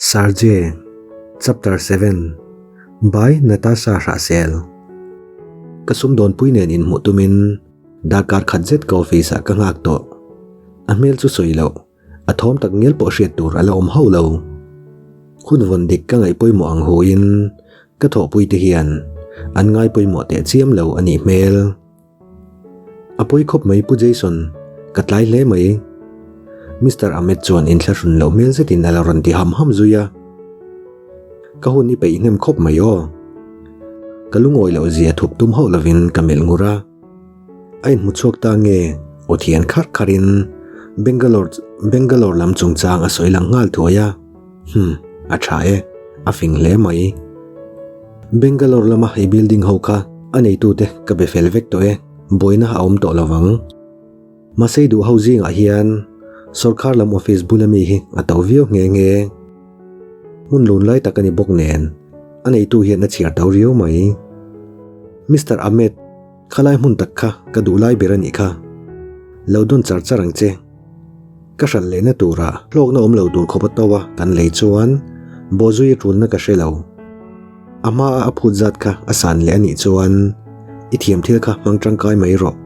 Sarje, Chapter 7 By Natasha Hrahsel Ka sumdawnpui nen inhmuh tumin darkar khat zet ka office ah ka nghak tawh. A hmel chu sawi loh, a thawm tak ngial pawh hriat tur a la awm hauh lo. Hun vawn dik ka ngaih pawimawh ang huin ka thawhpui te hian an ngai pawimawh teh chiam lo a nih hmel. A pawi khawp mai Pu Jason, ka tlai hle mai. Mister Ahmed chuan inthlahrun loh hmel zetin a la rawn ti ham ham zui a. Ka hun i peih hnem khawp mai aw. Ka lungawi loh zia thup tum hauh lovin ka melh ngur a. A inhmu chhuak ta nge aw thian kharh kharhin Bangalore Bangalore lam chungchang a sawi lang nghal thuai a. Hum, a tha e, a fing hle mai. Bangalore lama i building ho kha a neitute ka be fel vek tawh e, buaina a awm tawh lo vang. Mahse duh ho zingah hian sorkar lam office bula mi hi a to viau nghe nghe. Hmun lun lai tak a ni bawk nen, a neitu hian a chhiar to riau mai. Mister Ahmed, khalai hmun tak kha ka duh lai ber a nih kha. Lo dawn char char ang che. Ka hralh lehna tura hlawkna awm lo tur khawp a to a kan lei chuan bawhzui a tulna ka hre lo. A hmaa a phut zat kha a san leh a nih chuan i thiam thil kha hmang tangkai mai rawh.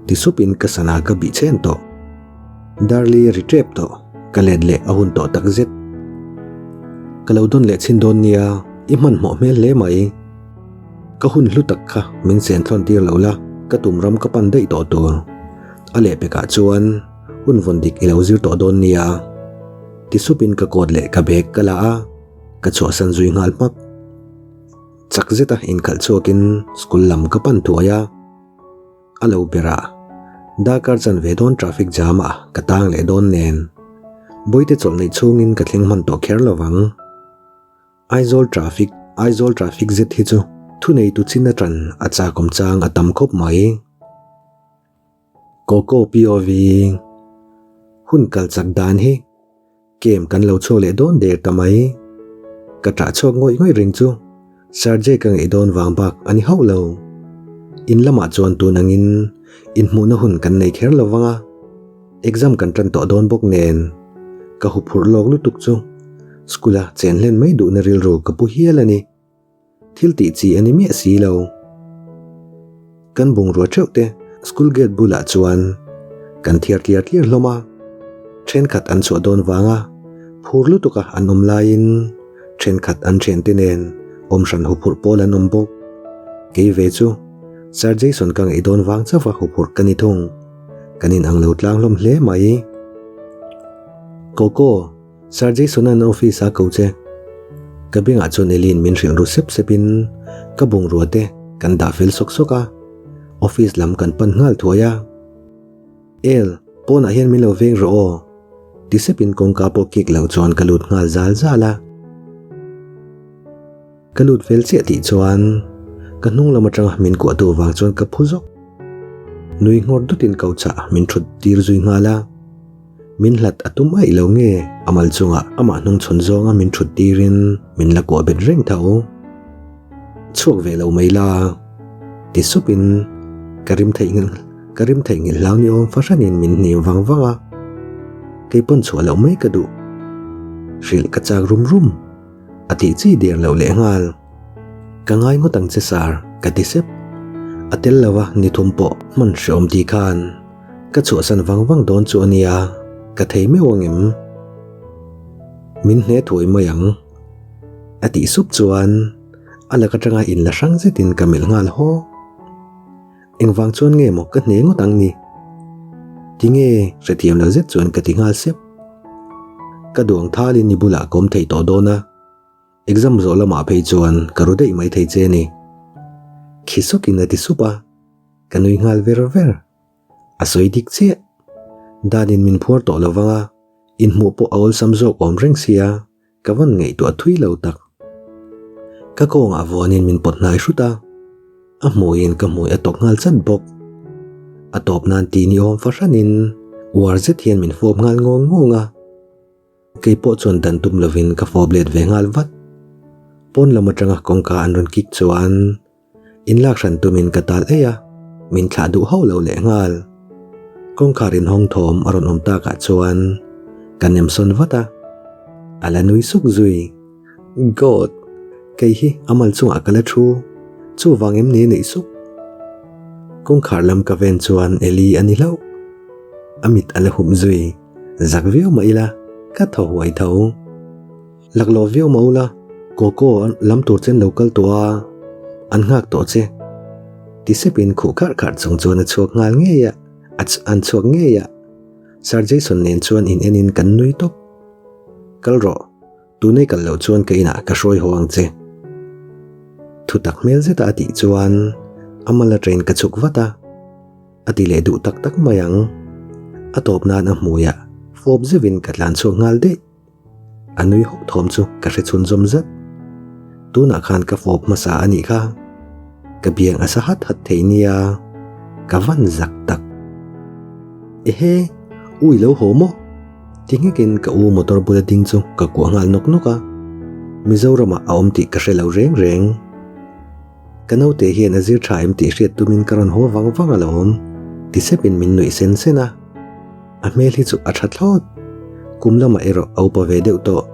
Ti supin ka sana ka bih chen tawh. Darli a ri tep tawh, ka let leh a hun tawh tak zet. Ka lo dawn leh chhin dawn nia, i hmanhmawh hmel hle mai. Ka hun hlu tak kha min chen thlawn tir lo la, ka tum ram ka pan daih tawh tur. A lehpekah chuan hun vawn dik i lo zir tawh dawn nia. Ti supin ka coat leh ka bag ka la a, ka chhuahsan zui nghal hmak. Chak zeta inkhalh chhuakin school lam ka pan thuai a, a lo berah darkar chanve dawn traffic jam ah ka tang leh dawn nen Bawihte chawlh neih chhungin ka thleng hman tawh kher lovang. Aizawl traffic Aizawl traffic zet hi chu thuneitu chin atan a chakawm chang a tam khawp mai. Coco POV Hun kal chak dan hi Game kan lo chhuak leh dawn der ta mai. Ka ṭah chhuak ngawih ngawih reng chu Sir Jake ka ngaih dawn vang bak a ni hauh lo. In lamah chuan tun angin inhmuhna hun kan nei kher lo vang a, exam kan ṭan tawh dawn bawk nen ka huphurh lawk lutuk chu school-a chen hlen mai duhna rilru ka pu hial a ni. Thil tih chi a ni miah si lo. Kan bungrua theuh te school gate bulah chuan kan thiar tliar tliar hlawm a. Thenkhat an chhuah dawn vanga phur lutuk a an awm laiin thenkhat an thiante nen awm hran huphurh pawl an awm bawk. Kei ve chu Sir Jason ka ngaih dawn vang chauh a huphurh ka ni thung. Kan inang lo tlang hlawm hle mai. Coco. Sir Jason-a'n office a ko che. Ka bengah chuan Eileen min hrilh ru sep sepin ka bungrua te kan dah fel sawk sawk a, office lam kan pan nghal thuai a. El, pawnah hian min lo veng rawh aw, ti sepin kawngka pawh kik lo chuan ka lut nghal zal zal a. Ka lut vel chiah tih chuan ka hnung lam atanga min kuahtu vang chuan ka phu zawk. Nui nghawr dutin ko chah min thut tir zui nghal a. Min hlat a tum aih lo nge a mal chungah amah hnung chhawn zawnga min thut tirin min la kuah bet reng tho. Chhuak ve lo mai la ti supin ka rim theih nghilh ka rim theih nghilh hlau ni awm fahranin min hnim vang vang a. Keipawn chhuah loh mai ka duh. Hrilh ka chak rum rum. A tih chi der loh leh nghal. Ka ngai ngawt ang che sir, ka ti sep. A tel lo a ni thum pawh hman hreawm ti khan ka chhuahsan vang vang dawn chu a nia, ka thei meuh ang em? Min hne thuai mai ang. A tih sup chuan a lak atanga inla hrang zetin ka melh nghal haw. Engvang chuan nge maw ka hne ngawt ang ni? Tinge hrethiam lo zet chuan ka ti nghal sep. Ka duang thalin i bulah ka awm thei tawh dawn a, exam zawh lamah phei chuan ka ru daih mai thei che ni. Khi sawkin a ti sup a, ka nui nghal ver ver. A sawi dik chiah. Danin min phuar tawh lo vang a, inhmuh pawh a awlsam zawk awm reng sia. Ka van ngaihtuah thui lo tak. Ka kawngah vuanin min pawt hnai hrut a, a hmuiin ka hmui a tawk nghal chat bawk. A tawp nan ti ni awm fahranin uar zet hian min fawp nghal ngawng ngawng a. Kei pawh chuan dan tum lovin ka fawp let ve nghal vat. Pawn lam atanga kawngka an rawn kik chuan Inlak hran tumin ka tal eih a, min thlah duh hauh lo leh nghal. Kawngkhar inhawng thawm a rawn awm takah chuan ka nem sawn vat a. A la nui suk zui. God! Kei hi a mal chungah ka la thu. Chuvang em ni neih suk? Kawngkhar lam ka ven chuan Eli a ni hlauh. A mit a la hup zui. Zak viau mah ila, ka thaw huai tho. Laklawh viau mah ula, Coco lam tur chen lo kal tawh a, an nghak tawh che. Ti sepin khuh kharh kharh chung chuan a chhuak nghal ngei a, an chhuak ngei a. Sir Jason nen chuan in enin kan nui tawp. Kal rawh, tunei kal loh chuan ka inah ka hruai haw ang che. Thu tak hmel zeta a tih chuan a mal aṭain ka chhuk vat a, a ti leh duh tak tak mai ang. A tawp nan a hmuiah fawp zeuhin ka tlan chhuak nghal daih. A nui hawk thawm chu ka hre chhun zawm zat. Tunah khan ka fawp hmasa a nih kha. Ka biang a sa hat hat thei nia, ka van zak tak. Ehe, u i lo haw maw? Ti nghekin ka u motor bula ding chu ka kuah nghal nawk nawk a. Mizoramah a awm tih ka hre lo reng reng. Ka naute hian a zir tha em tih hriat tumin ka rawn haw vang vang alawm, ti sepin min nuih sen sen a. A hmel hi chu a tha thlawt. Kum lamah erawh a upa ve deuh tawh.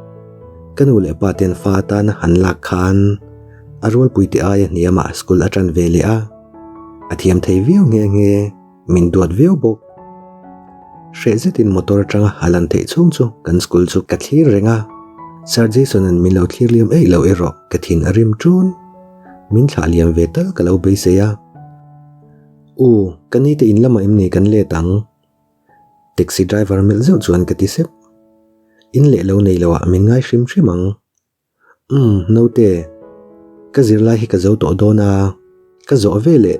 Ka nu leh pa ten fa atana han lak khan a rualpuite aia hniamah school a tan ve leh a. A thiam thei viau nghe nghe. Min duat viau bawk. Hreh zetin motor atanga a lan theih chhung chu kan school chu ka thlir reng a. Sir Jason-a'n min lo thlir liam eih lo erawh ka thin a rim ṭun. Min thlah liam ve tal ka lo beisei a. U, ka nite in lamah em ni kan let ang? Taxi driver melh zeuh chuan ka ti sep. In leh lo nei loah min ngai hrim hrim ang. Umm, naute, ka zirlai hi ka zo tawh dawn a, ka zawh ve leh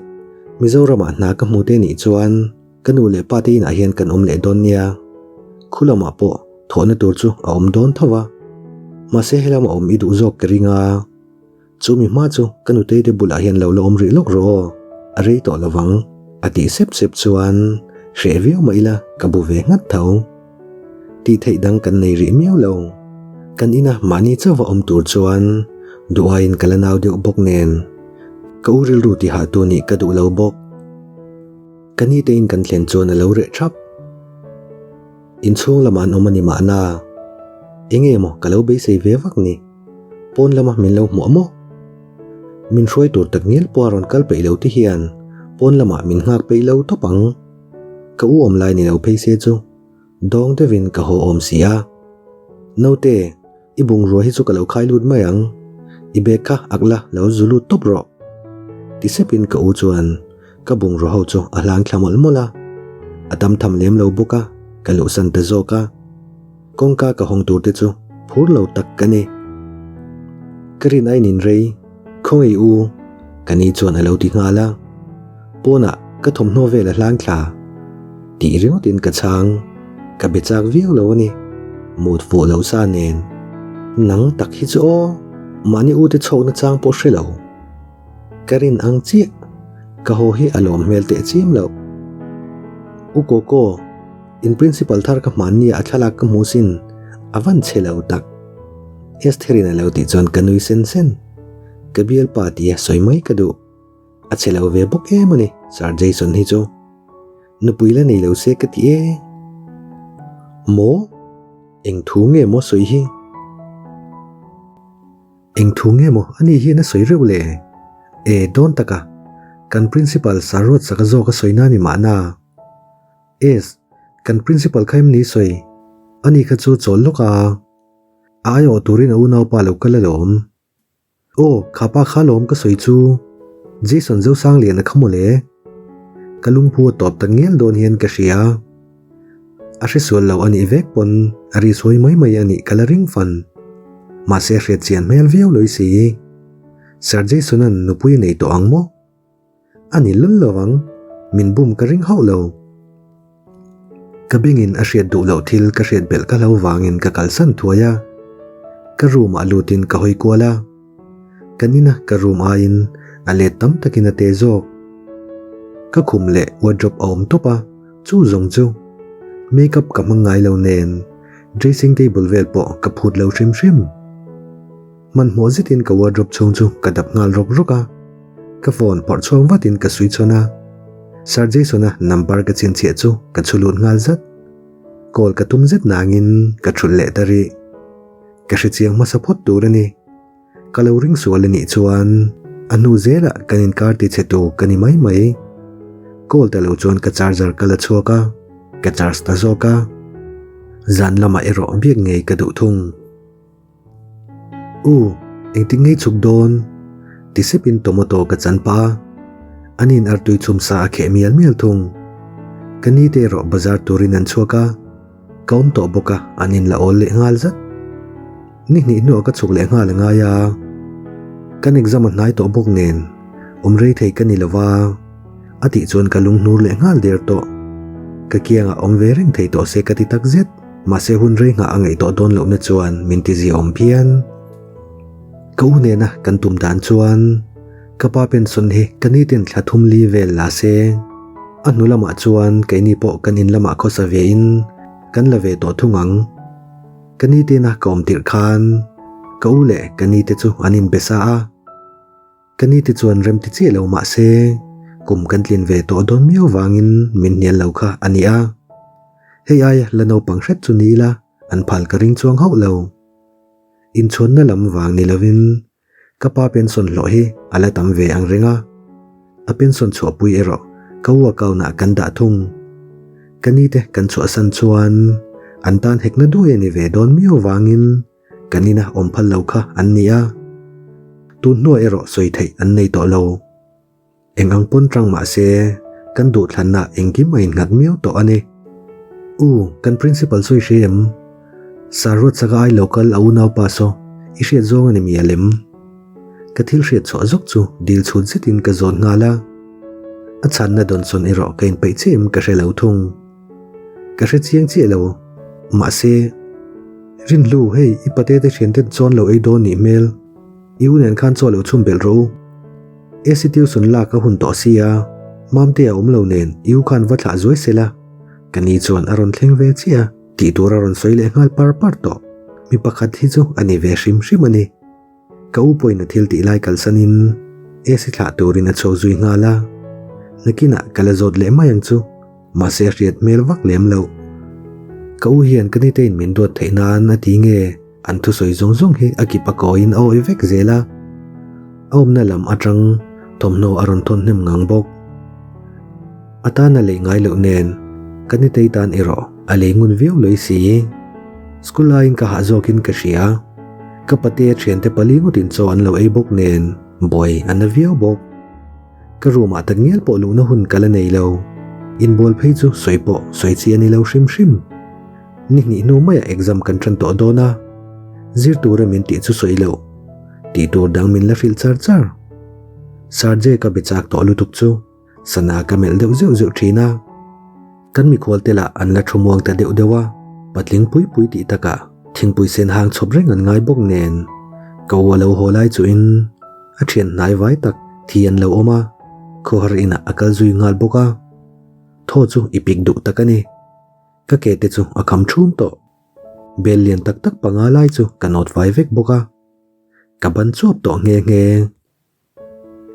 Mizoramah hna ka hmu te nih chuan ka nu leh pa te inah hian kan awm leh dawn nia. Khu lamah pawh thawhna tur chu a awm dawn tho a, mahse helama awm i duh zawk ka ring a. Chu mi hma chu ka nutei te bulah hian lo la awm rih lawk rawh aw, a rei tawh lo vang, a tih sep sep chuan hreh viau mah ila ka bu ve nghat tho. Tih theih dang kan nei rih miau lo. Kan ina mahni chauh va awm tur chuan duh aiin ka la nau deuh bawk nen ka u rilru tihah tu nih ka duh lo bawk. Ka nitein kan thlen chuan a lo reh thap. Inchhung lamah an awm a ni mahna, enge maw ka lo beisei ve vak ni? Pawn lama min lo hmuah maw? Min hruai tur tak ngial pawh a rawn kal peih lo ti hian pawn lamah min nghak peih lo tawp ang. Ka u awm lai ni lo phei se chu dawng deuhin ka haw awm si a. Naute, i bungrua hi chu ka lo khai lut mai ang. I bag kha ak la lo zu lut tawp rawh. Ti sepin ka u chuan ka bungrua ho chu a hlang thla mawlh mawlh a. A tam tham lem lo bawk a, ka luhsan ta zawk a. Kawngka ka hawng tur te chu phur lo tak ka ni. Ka rin ain in rei, khawngaih u, ka ni chuan a lo ti nghal a. Pawnah ka thawmhnaw vel a hlang thla. Tih ringawtin ka chhang, ka be chak viau lo a ni. Mut fuh lo sa nen. Nang tak hi chu aw, mahni u te chhawkna chang pawh hre lo. Ka rin ang chiah, ka haw hi a lawm hmel teh chiam loh. U Koko. In principal thar ka hmanni a thlalak ka hmu sin, a van chhe lo tak. Estherin a lo tih chuan ka nui sen sen. Ka bialpa tia sawi mai ka duh. A chhe lo ve bawk em a ni Sir Jason hi chu. Nupui la nei lo se ka ti e. Maw? Eng thu nge maw sawi hi? Eng thu nge maw ani hian a sawi reuh le? E, dawn taka. Kan principal Sir Ruatsaka zawk a sawi na ni mahna. Es, kan principal kha em ni sawi? Ani kha chu chawl lawk a, a aiawh turin a unaupa lo kal alawm. Aw, kha pa kha alawm ka sawi chu. Jason Zosangliana kha mawle. Ka lungphu a tawp ta ngial dawn hian ka hria. A hresual lo anih vek pawn a ri sawi mai mai anih ka la ring fan. Mahse hriat chian hmel viau lawih si. Sir Jason-a'n nupui a nei tawh ang maw? A ni lul lo ang, min bum ka ring hauh lo. Ka bengin a hriat duh loh thil ka hriat belh ka hlo vangin ka kalsan thuai a. Ka room ah lutin ka hawi kual a. Kan ina ka room aiin a let tam takin a te zawk. Ka khum leh wardrobe a awm tawp a, chu zawng chu. Makeup ka hmang ngai lo nen dressing table vel pawh ka phut lo hrim hrim. Hmanhmawh zetin ka wardrobe chhung chu ka dap nghal rawk rawk a, ka phone phawrh chhuak vatin ka switch on a, Sir Jason-a number ka chhinchhiah chu ka chhu lut nghal zat. Call ka tum zet nangin ka thulh leh ta rih. Ka hrechiang hmasa phawt tur a ni. Ka lo ring sual a nih chuan a hnu zelah kan inkar ti chhe tu ka ni mai mai. Call ta lo chuan ka charger ka la chhuak a, ka charge ta zawk a. Zan lamah erawh biak ngei ka duh thung. U, engtik ngei chhuk dawn? Ti sepin tomato ka chan pah a, ani'n artui chhum sa a kheh mial mial thung. Ka ni te erawh bazar turin an chhuak a, ka awm tawh bawk a, an inla awl leh nghal zat. Ni hnih hnuah ka chhuk leh nghal a ngai a, kan exam a hnai tawh bawk nen awm rei thei ka ni lo va, a tih chuan ka lunghnur leh nghal der tawh. Ka kiangah awm ve reng thei tawh se ka ti tak zet. Mahse hun rei nghah a ngaih tawh dawn lohna chuan min ti ziaawm phian. Ka u nena kan tum dan chuan ka pa pension hi ka nitin thla thum li vel la se. A hnu lamah chuan keini pawh kan in lamah khawsa ve in kan la ve tawh thung ang. Ka nitina ka awm tirh khan ka u leh ka nite chu an inbe sa a. Ka ni te chuan rem ti chiah lo mah se kum kan tlin ve tawh dawn miau vangin min hnial lo kha a ni a. Hei aia la naupang hret chu ni ila an phal ka ring chuang hauh lo. Inchhuanna lam vang ni lovin ka pa pension hlawh hi a la tam ve ang reng a. A pension chhuahpui erawh ka u account ah kan dah thung. Ka ni te kan chhuahsan chuan an tan hekna duai a ni ve dawn miau vangin Kan ina awm phal lo kha an ni a, tun hnuah erawh sawi theih an nei tawh lo. Eng ang pawn tang mah se kan duhthlanna engkim a innghat miau tawh a ni. U, kan principal sawi hria em? Sir Ruatsaka ai lo kal a unaupa saw i hriat zawng a ni mial em? Ka thil hriat chhuah zawk chu dil chhut zetin ka zawn nghal a. A chhanna dawnsawn erawh ka inpeih chiah em ka hre lo thung. Ka hre chiang chiah lo. Mahse, Rinhlu, hei i pate te thian ten chawn lo ei dawn nih hmel. I u nen khan chaw lo chhum belh rawh u. AC tuition lak a hun tawh sia, Mamte a awm lo nen i u khan va thlah zuai se la. Ka ni chuan a rawn thleng ve chiah a, tih tur a rawn sawi leh nghal par par tawh. Mi pakhat hi chu a ni ve hrim hrim a ni. Ka u pawhin a thil tih lai kalsanin AC thlah turin a chho zui nghal a, nakinah ka la zawt leh mai ang chu, mahse a hriat hmel vak lem loh. Ka u hian ka nitein min duat theih nan a ti nge an thusawi zawng zawng hi a kip a kawiin a awih vek zel a, a awmna lam atang thawmhnaw a rawn thawn hnem ngang bawk. A tan a lei ngai loh nen ka nitei tan erawh a lei ngun viau lawih si. School laiin ka hah zawkin ka hria. Ka patea thiante pali ngawtin chaw an lo ei bawk nen buai a na viau bawk. Ka room ah takngial pawh luhna hun ka la nei lo. Inbual phei chu sawi pawh sawi chi a ni lo hrim hrim. Ni hnih hnu maiah exam kan tan tawh dawn a, zir tura min tih chu sawi loh. Tih tur dang min la hrilh char char. Sir J ka be chak tawh lutuk chu. Sana ka melh deuh zeuh zeuh thin a, kan mikhual te lah an la thu muang ta deuh deuh a, patling pui pui tih takah thingpui sen hang chhawp reng an ngai bawk nen ka u a lo haw lai chuhin a thian hnai vai tak thi an lo awm a, khawhar inah a kal zui nghal bawk a, thaw chu i pik duh tak a ni, ka ke te chu a kham thum tawh, bel lian tak tak panga lai chu ka nawt vai vek bawk a, ka ban chuap tawh nghe nghe.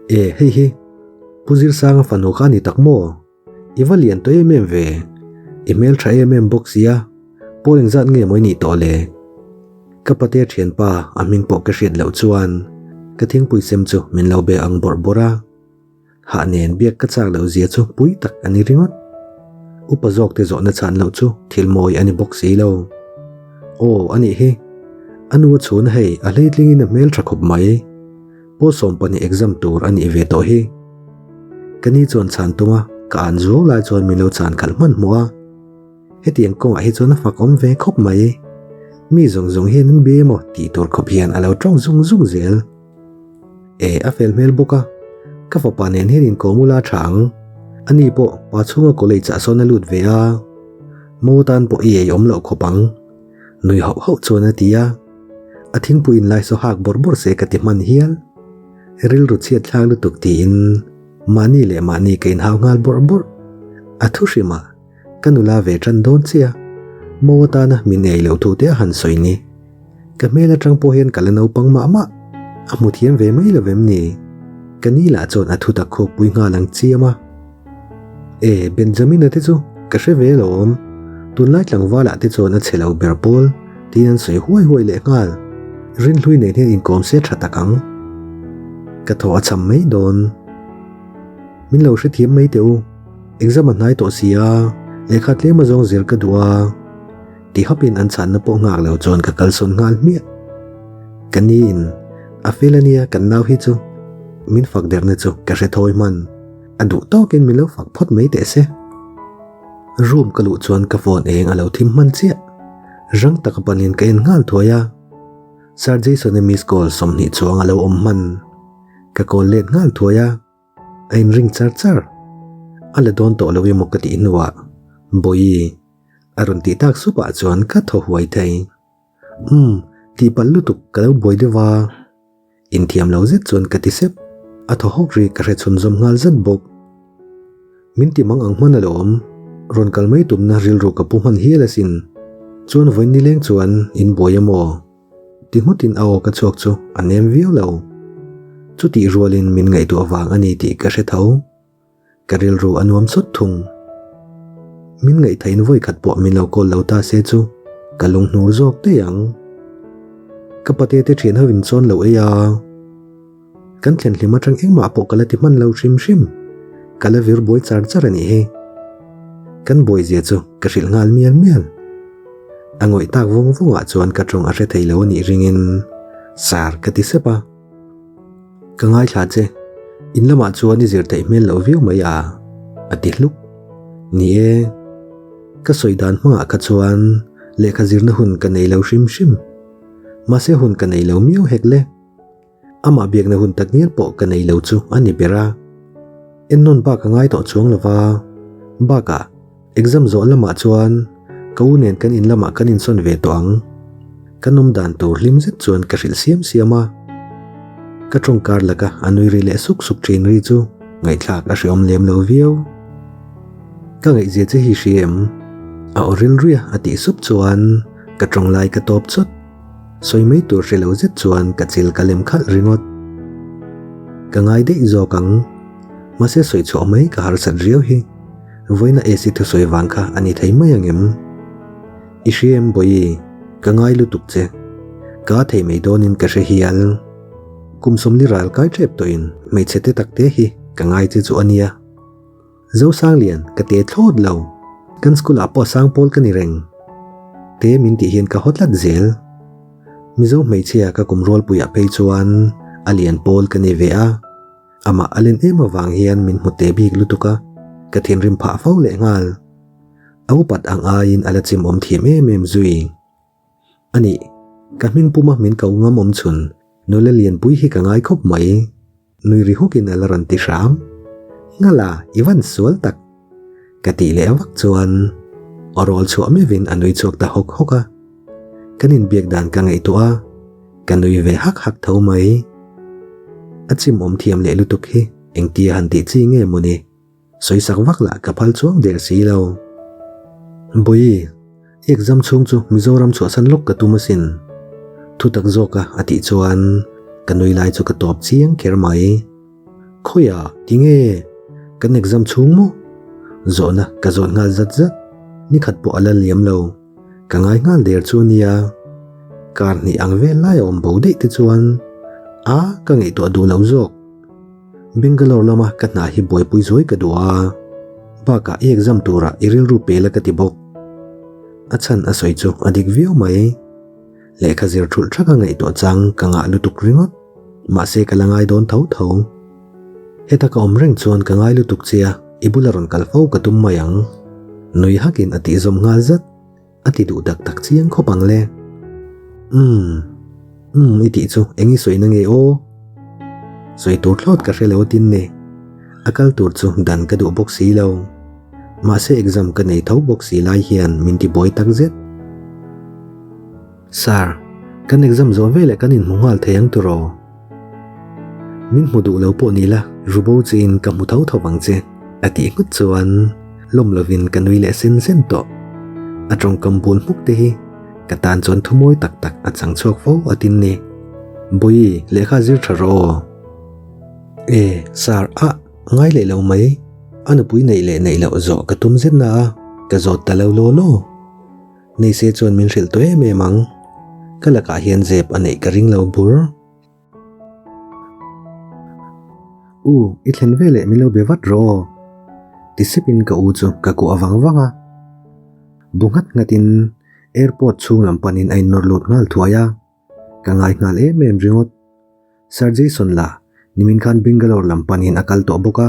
E, hei hi Pu Zirsanga fanu kha a ni tak maw? I va lian tawh em em ve. I hmeltha em em bawk sia, pawl engzat nge maw i nih tawh le? Ka patea thianpa a hming pawh ka hriat loh chuan ka thingpui sem chu min lo be ang bawrh bawrh a. Hah nen biak ka chak loh zia chu pui tak a ni ringawt. Upa zawk te zawhna chhan loh chu thil mawi a ni bawk si lo. Aw, a nih hi. A nu a chhun hei a hleitlingin a hmeltha khawp mai. Pawl 12 exam tur a nih ve tawh hi. Ka ni chuan chhan tum a, ka an zuau lai chuan min lo chhan khalh hmanhmawh a. Hetiang kawngah hi chuan a fak awm ve khawp mai. Mi zawng zawng hian an bia emaw tih tur khawp hian a lo tawng zung zung zel. E, a fel hmel bawk a, ka fapa nen hian inkawm ula tha ang. Ani pawh pa chhunga college ah sawn a lut ve a, mo tan pawh i ei awm loh khawp ang. Nui hauh hauh chuan a ti a, a thingpui in lai saw hak bawrh bawrh se ka ti hman hial. Rilru chhiat thlak lutuk tiin mahni leh mahni ka inhau nghal bawrh bawrh. A thu hrim a, ka nula ve tan dawn chiah. Mo atana min ei loh thu te a han sawi ni. Ka hmel atang pawh hian ka la naupang mah mah. A hmu thiam ve mai lo vem ni? Ka ni lah chuan a thutak khawkpui nghal ang chiam a. E, Benjamina te chu ka hre ve alawm. Tunlai tlangvalah te chuan a chhe lo ber pawl tiin an sawi huai huai leh nghal. Rinhlui nen hian inkawm se tha tak ang. Ka thaw a cham mai dawn. Min lo hrethiam mai teh u. Exam a hnai tawh si a, lehkha tlem azawng zir ka duh a. Ti hapin an chhanna pawh nghak lo chuan ka kalsawn nghal hmiah. Ka ni in a fel ania kan nau hi chu min fak derna chu ka hre thawi hman. A duh tawkin min lo fak phawt mai teh se. Room ka luh chuan ka phone eng a lo thim hman chiah. Rang taka panin ka en nghal thuai a. Sir Jason-a miss call 20 chuang a lo awm hman. Ka call let nghal thuai a. A inring char char. A la dawn tawh lo emaw ka tih hnuah, Bawihi, a rawn tih tak supah chuan ka thaw huai thei. Umm, tihpalh lutuk ka lo buai deuh a. Inthiam lo zet chuan ka ti sep. A thaw hawk ri ka hre chhunzawm nghal zat bawk. Min ti mang ang hman alawm. Rawn kal mai tumna rilru ka pu hman hial asin. Chuan vawiin nileng chuan in buai amaw? Ti nghutin a aw ka chhuak chu a nem viau lo. Chutih rualin min ngaihtuah vang a ni tih ka hre tho. Ka rilru a nuam sawt thung. Min ngaihthaiin vawi khat pawh min lo call lo ta se chu ka lunghnur zawk daih ang. Ka pate te thian ho in chawn lo ei a. Kan thlen hlim atang engmah pawh ka la ti hman lo hrim hrim. Ka la vir buai char char a nih hi. Kan buai zia chu ka hrilh nghal mial mial. A ngawih tak vawng vawngah chuan ka tawng a hre thei lo a nih ringin sar ka ti sep a. Ka ngaithla che, in lamah chuan i zir theih hmel loh viau mai a, a ti hluk. Ni e, ka sawi dan hmangah kha chuan lehkha zirna hun ka nei lo hrim hrim. Mahse hun ka nei lo miau hek le. Amah biakna hun tak ngial pawh ka nei lo chu a ni ber a. Ennawn bak a ngai tawh chuang lo va, bakah Exam zawh lamah chuan ka u nen kan in lamah kan insawn ve tawh ang. Kan awm dan tur hlim zet chuan ka hrilh siam siam a. Ka tawngkar laka a nui ri leh suk suk thin ri chu ngaihthlak a hreawm lem lo viau. Ka ngaihzia che hi hria em? A aw rilruia a tih sup chuan ka tawng lai ka tawp chawt. Sawi mai tur hre lo zet chuan ka chil ka lem khalh ringawt. Ka ngai daih zawk ang. Mahse sawi chhuah mai ka harsat riau hi. Vawiina AC thusawi vang kha a ni thei mai ang em? I hria em Bawihi, ka ngai lutuk che. Ka thei mai dawnin ka hre hial. Kum 40 ral kai tep tawhin hmeichhe te tak te hi ka ngai che chu a nia. Zosanglian, ka te thlawt lo. Kan school ah pawh sang pawl ka ni reng. Te min tih hian ka haw tlat zel. Mizo hmeichhia ka kum rualpuiah phei chuan a lian pawl ka ni ve a. Amah a len em avang hian min hmu te bik lutuk a, ka thinrim phah fo leh nghal. A upat ang aiin a la chimawm thiam em em zui. A nih, ka hming puma min ko ngam awm chhun nula lianpui hi ka ngai khawp mai, nui ri hukin a la rawn ti hram. Nghala, i van sual tak! Ka tih leh vak chuan aw rawl chhuah meuhin a nui chhuak ta hawk hawk a. Kan inbiak dan ka ngaihtuah a, ka nui ve hak hak tho mai. A chimawm thiam leh lutuk hi engtia han tih chi nge mawni? Sawisak vak lah ka phal chuang der si lo. Bawihi, i exam chhung chu Mizoram chhuahsan lawk ka tum asin. Thutak zawka a tih chuan ka nui lai chu ka tawp chiang kher mai. Khawiah tinge kan exam chhung maw? Zawhna ka zawt nghal zat zat. Nikhat pawh a la liam lo. Ka ngai nghal der chu ania. Kar hnih ang vel lai a awm bo daih te chuan a ka ngaihtuah duh lo zawk. Bangalore lama ka hna hi buaipui zuai ka duh a. Bakah i exam turah i rilru pe la ka ti bawk. A chhan a sawi chu a dik viau mai. Lehkha zir thulh thak a ngaihtuah chang ka ngah lutuk ringawt. Mahse ka la ngai dawn tho tho. Heta ka awm reng chuan ka ngai lutuk che a, i bula rawn kal fo ka tum mai ang. Nui hakin a tih zawm nghal zat. A ti duh tak tak chiang khawp ang le. Umm. Umm i tih chu eng i sawi na nge aw? Sawi tur thlawt ka hre lo tin ni. A kal tur chu dan ka duh bawk si lo. Mahse exam ka nei tho bawk si lai hian min ti buai tak zet. Sir, kan exam zawh veleh kan inhmu nghal thei ang turaw? Min hmu duh lo pawh ni la, rubo chiin ka hmu tho tho vang che, a tih nghut chuan lawm lovin ka nui leh sen sen tawh. A tawngkam bul hmuk te hi ka tan chuan thu mawi tak tak a chang chhuak fo a tin ni. Bawihi, lehkha zir tha rawh aw. E, sir, ah, ngai leh lo mai. A nupui neih leh neih loh zawh ka tum zet na a, ka zawt ta lo law law. Nei se chuan min hrilh tawh em em ang. Ka lakah hian zep a neih ka ring lo bur. U, i thlen veleh min lo be vat rawh aw. Ti sepin ka u chu ka kuah vang vang a. Bu nghat nghatin airport chhung lam panin a innawr lut nghal thuai a. Ka ngai nghal em em ringawt. Sir Jason lah nimin khan Bangalore lam panin a kal tawh bawk a.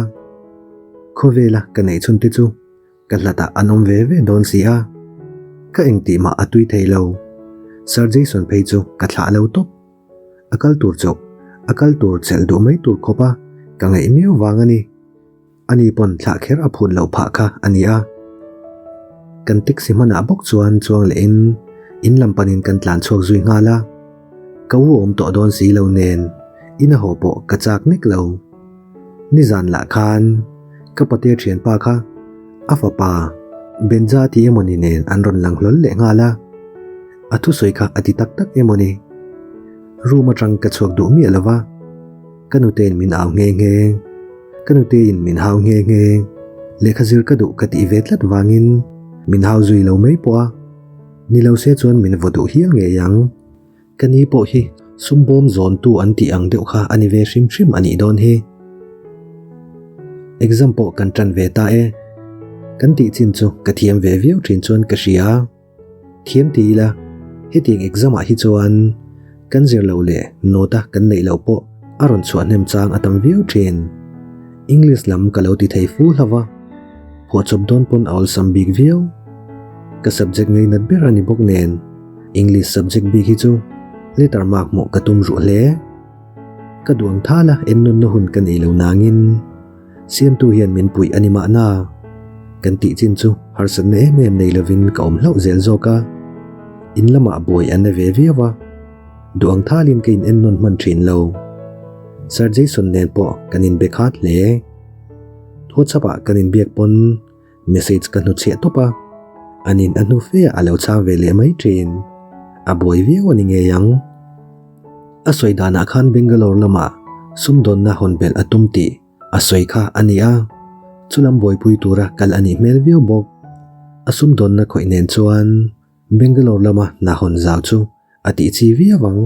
Khawvela ka neih chhun te chu ka hlatah an awm ve ve dawn si a. Ka engtih mah a tui thei lo. Sir Jason phei chu ka thlah lo tawp. A kal tur chauh, a kal tur chelh duh mai tur khawp a ka ngaih miau vang a ni. Ani pawn thlah kher a phut loh phah kha a ni a. Kan taxi hmanah bawk chuan chuang lehin in lam panin kan tlan chhuak zui nghal a. Ka u awm tawh dawn si lo nen in a haw pawh ka chak nek lo. Nizan lah khan ka patea thianpa kha a fapa Benja tih emawni nen an rawn lang hlawl leh nghal a. A thusawi kha a ti tak tak emawni. Room atang ka chhuak duh miah lo va. Ka nutein min au nghe nghe. Ka nutein min hau nghe nghe. Lehkha zir ka duh ka tih ve tlat vangin min hau zui lo mai pawh a. Ni lo se chuan min vaw duh hial ngei ang. Ka ni pawh hi sum bawm zawntu an tih ang deuh kha a ni ve hrim hrim a nih dawn hi. Exam pawh kan tan ve ta e. Kan tih chin chu ka thiam ve viau thin chuan ka hria. Thiam ti ila, hetiang exam ah hi chuan kan zir loh leh note a kan neih loh pawh a rawn chhuah hnem chang a tam viau thin. English lam ka lo ti thei fu hlauh va, phuahchawp dawn pawn a awlsam bik viau. Ka subject ngei nat ber a ni bawk nen, English subject bik hi chu letter mark hmuh ka tum ruh hle. Ka duang thal a ennawnna hun ka nei lo nangin, Siamtu hian min puih a ni mahna, kan tih chin chu harsatna em em nei lovin ka awm hlauh zel zawk a. In lamah buai an na ve viau a, duh ang thalin ka in ennawn hman thin lo. Sir Jason nen pawh kan inbe khat hle. WhatsApp ah kan inbiak pawn message ka hnuchhiah tawp a, anin a hnu fe ah a lo chhang ve leh mai thin. A buai viau a ni ngei ang. A sawi danah khan Bangalore lamah sumdawnna hawn belh a tum tih a sawi kha a ni a, chulam buaipui tura kal a nih hmel viau bawk. A sumdawnna khawih nen chuan Bangalore lama hna hawn zau chu a tih chi viau ang.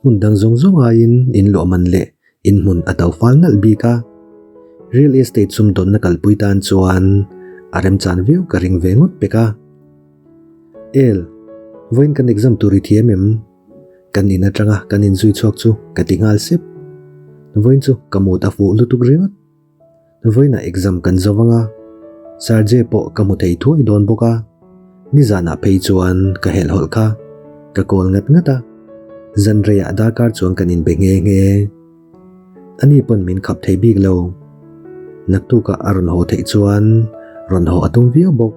Hmun dang zawng zawng aiin inluah man leh inhmun a to fal nalh bik a, real estate sumdawnna kalpui tan chuan a remchan viau ka ring ve ngawt pek a. El, vawiin kan exam tur i thiam em? Kan in atanga kan inzui chhuak chu ka ti nghal sep. Vawiin chu ka mut a fuh lutuk ringawt. Vawiinah exam kan zo vang a, Sir Jay pawh ka hmu thei thuai dawn bawk a. Nizanah phei chuan ka helhhawlh kha ka call ngat ngat a, zan reiah darkar chuan kan inbe nghe nghe. Ani pawn min khap thei bik lo. Naktukah a rawn haw theih chuan rawn haw a tum viau bawk.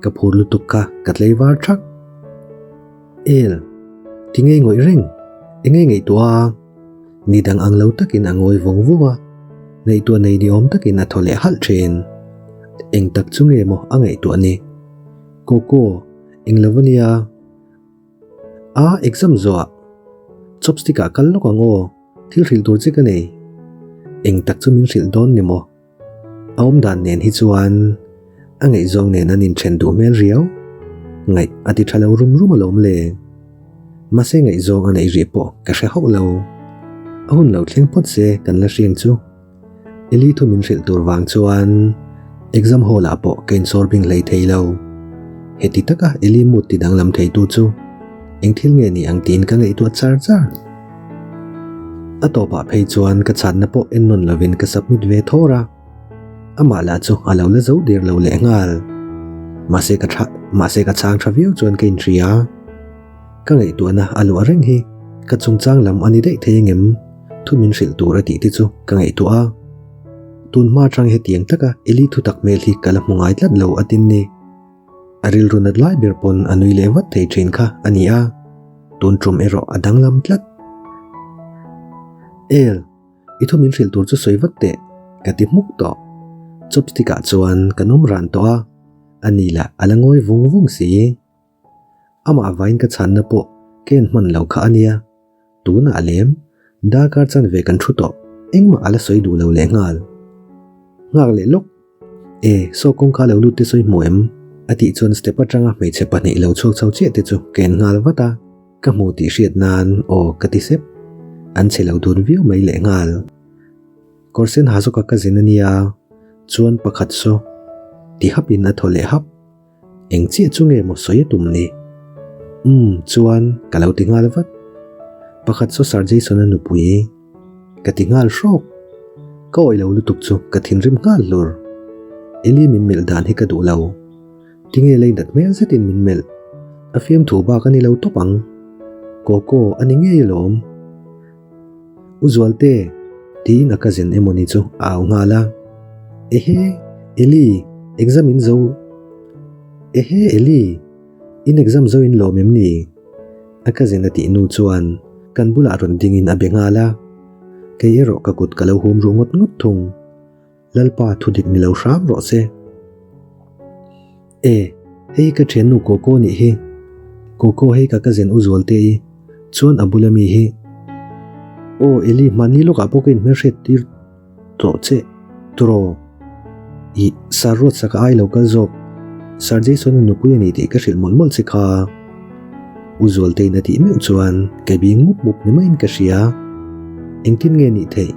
Ka phur lutuk kha ka tlei var thak. El, ti ngei ngawih reng, eng nge ngaihtuah a? Ni dang ang lo takin a ngawi vawng vawng a, ngaihtuah nei ni awm takin a thaw leh halh thin. Eng tak chu nge maw a ngaihtuah ni? Coco, eng lo va nia? A, exam zawh ah chopstick ah kal lawk ang aw, thil hrilh tur che ka nei. Eng tak chu min hrilh dawn ni maw? A awm dan nen hi chuan a ngaihzawng nen an inthen duh hmel riau. Ngaih a ti tha lo rum rum alawm le. Mahse ngaihzawng a neih rih pawh ka hre hauh lo. A hun lo thleng phawt se kan la hriang chu. Eli thu min hrilh tur vang chuan exam hall ah pawh ka insawr bing hlei thei lo. Heti taka Eli mood ti danglam thei tu chu eng thil nge ni ang tiin ka ngaihtuah char char. A tawpah phei chuan ka chhanna pawh en nawn lovin ka submit ve thawr a, amah lah chu a lo la zo der lo leh nghal. Mahse ka tha mahse ka chhang tha viau chuan ka inhria. Ka ngaihtuahna a luah reng hi ka chungchang lam a ni daih thei angem? Thu min hrilh tur a tih te chu ka ngaihtuah a. Tun hma atang hetiang taka Eli thutak hmel hi ka la hmu ngai tlat lo a tin ni. A rilru nat lai ber pawn a nui leh vat thei thin kha a ni a, tun tum erawh a danglam tlat. El, i thu min hrilh tur chu sawi vat teh, ka ti hmuk tawh. Chopstick ah chuan kan awm ran tawh a, a ni lah a la ngawi vung vung si. Amah vain ka chhanna pawh ka en hman lo kha a nia. Tunah lem, darkar chanve kan thu tawh, engmah a la sawi duh lo leh nghal. Nghak leh lawk. E, saw kawngka lo lut te sawi hmu em? A tih chuan step atanga hmeichhe pahnih lo chhuak chho chiah te chu ka en nghal vat a, ka hmu tih hriat nan aw ka ti sep. An chhe lo dun viau mai lehnghal. Kawr sen ha zawka ka zin a nia, chuan pakhat saw ti hapin a thaw leh hap. Eng chiah chu nge maw sawi a tum ni? Umm, chuan ka lo ti nghal vat. Pakhat saw Sir Jason-a nupui ka ti nghal hrawk. Ka awih lo lutuk chu ka thinrim nghal hlur. Eli min melh dan hi ka duh lo. Tinge lei nat hmel zetin min melh? A fiamthu bak a ni lo tawp ang. Coco a ni ngei alawm. U Zualte, tiin a cousin emawni chu a au nghal a. Ehe, Eli, exam in zo. Ehe, Eli, in exam zo in lawm em ni? A cousin a tih nu chuan kan bulah rawn dingin a be nghal a. Kei erawh ka kut ka lo hum ruh ngawt ngawt thung. Lalpa thu dik ni lo hram rawh se. E, hei ka thiannu Coco nih hi. Coco hei ka cousin U Zualtei chuan a bula mi hi. Aw Eli hmanni lawkah pawh ka inhmelhriat tir tawh che turaw. Ih, Sir Ruatsaka ai lo kal zawk. Sir Jason-a nupui a ni tih ka hrilh mawlh mawlh che kha. U Zualteiin a tih meuh chuan ka bing mup mup ni maiin ka hria. Engtin nge nih theih?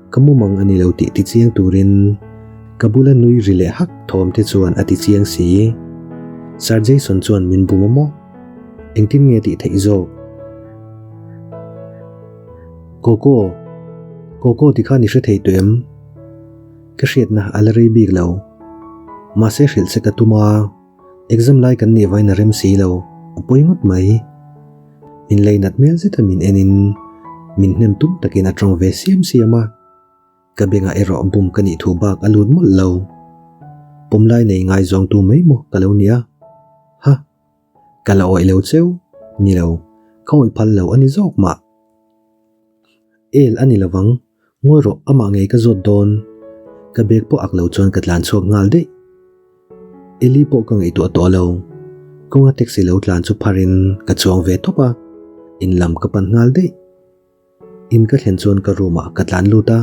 Ka mumang a ni lo tih tichiang turin ka bula nui ri leh hak thawm te chuan a tichiang si. Sir Jason chuan min bum a maw? Engtin nge tih theih zawk? Coco, Coco ti khan i hre thei tawh em? Ka hriatna a la rei bik lo. Mahse hrilh che ka tum a. Exam lai kan nih vain a rem si lo, a pawi ngawt mai. Min lei nat hmel zeta min enin min hnem tum takin a tawng ve siam siam a. Ka bengah erawh bum ka nih thu bak a lut mawlh lo. Pawm lai nei ngai zawngtu mai maw ka lo nia. Ha! Ka la awih lo cheu, ni lo, ka awih phal lo a ni zawk mah. El a ni lovang, ngawi rawh amah ngei ka zawt dawn. Ka bag pawh ak lo chuan ka tlan chhuak nghal daih. Eli pawh ka ngaihtuah tawh lo. Kawnga taxi lo tlan chu pharin ka chuang ve tawp a, in lam ka pan nghal daih. In ka thlen chuan ka room ah ka tlan lut a,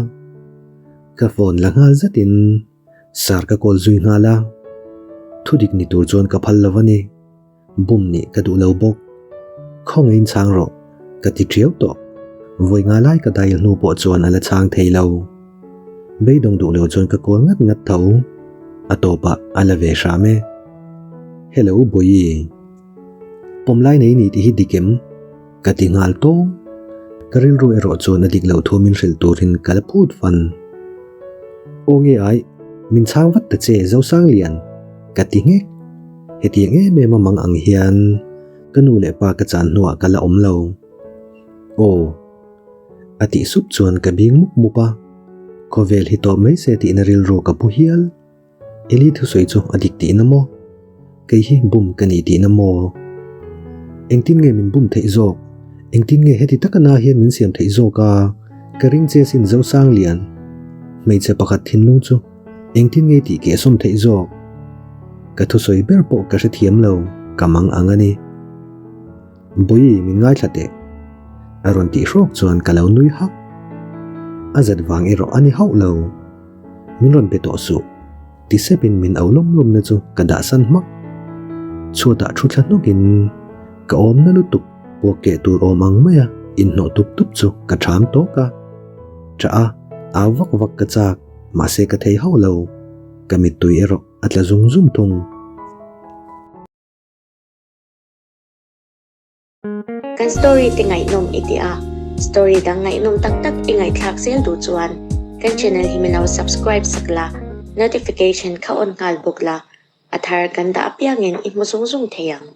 ka phone la nghal zetin sir ka call zui nghal a. Thudik ni tur chuan ka phal lo a ni. Bum nih ka duh lo bawk. Khawngaiin chhang rawh, ka ti ṭiau tawh. Vawi nga lai ka dial hnu pawh chuan a la chhang thei lo. Beidawng duh lo chuan ka call ngat ngat tho. A tawpah a la ve hram e. Hello Bawihi. Pawm lai nei ni tih hi dik em? Ka ti nghal tawng. Ka rilru erawh chuan a dik loh thu min hrilh turin ka la phut fan. Aw nge ai, min chhang vat ta che Zosanglian, ka ti nghek. Hetiang em em a mang ang hian ka nu leh pa ka chan hnuah ka la awm lo. Aw. A tih sup chuan ka bing mup mup a. Khawvel hi tawp mai se tihna rilru ka pu hial. Eli thusawi chu a dik tihna maw? Kei hi bum ka ni tihna maw? Engtin nge min bum theih zawk? Engtin nge heti taka na hian min siam theih zawk a? Ka ring che sin Zosanglian. Hmeichhe pakhat thinlung chu engtin nge tih keh sawm theih zawk? Ka thusawi ber pawh ka hrethiam lo, ka mang ang a ni. Bawihi min ngaithla teh. A rawn tih hrawk chuan ka lo nui hak. A zat vang erawh a ni hauh lo. Min rawn pe tawh suh. Ti sepin min au lawm lawmna chu ka dah san hmak. Chhuatah thu thla hnawkin ka awmna lutuk puak keh tur awm ang maia inhnawh tup tup chu ka ṭham tawk a. Ṭah a, au vak vak ka chak, mahse ka thei hauh lo. Ka mittui erawh a tla zung zung thung. Kan story te ngaihnawm i ti a, story dang ngaihnawm tak tak i ngaihthlak zel duh chuan kan channel hi min lo subscribe sak la, notification kha on nghal bawk la, a thar kan dah apiangin i hmu zung zung thei ang.